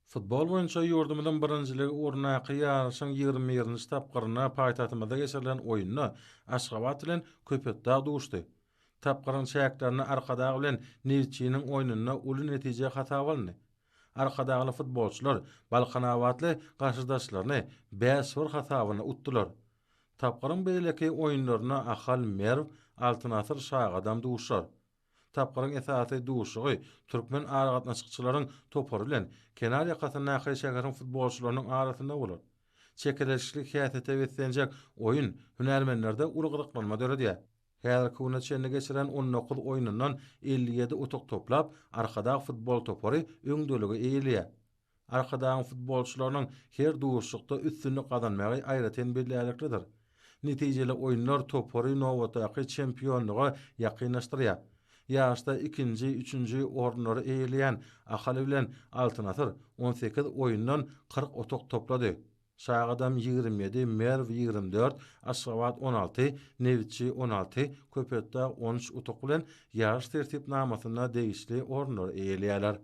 Futbol boýunça ýurdumyzyň birinjiligi ugrundaky ýaryşyň 21-nji tapgyrynda paýtagtymyzda geçirilen oýunda Aşgabat bilen Köpetdag duşdy. Tapgyryň çäklerinde Arkadag bilen Nebitçiniň oýnunda uly netije hasaba alyndy. Arkadagly futbolçylar balkanabatly garşydaşlaryny 5-bir hasabynda utdular. Tapgyryň beýleki oýunlarynda Ahal Merw, Altyn Asyr Şagadam duşar. Tapgyryň esasy duşuşygy türkmen aragatnaşykçylaryň topary bilen kenar ýakasyndaky şäheriň futbolçylarynyň arasynda bolar. Çekeleşikli häsiýete beslenjek oýun hünärmenlerde uly gyzyklanma döredýär. Häzirki güne çenli geçiren 19 oýnundan 57 utuk toplap, Arkadag futbol topary öňdeligi eýeleýär. Arkadagyň futbolçylarynyň her duşuşykda üstünlik gazanmagy aýratyn bellärliklidir. Netijeli oýunlar topary nobatdaky çempionlyga ýakynlaşdyrýar. Ýaryşda ikinji, üçünji orunlary eýeleýän Ahal bilen Altyn asyr 18 oýundan 40 utuk toplady. Şagadam 27, Merw 24, Aşgabat 16, Nebitçi 16, Köpetdag 13 utuk bilen ýaryş tertipnamasynda degişli orunlary eýeleýärler.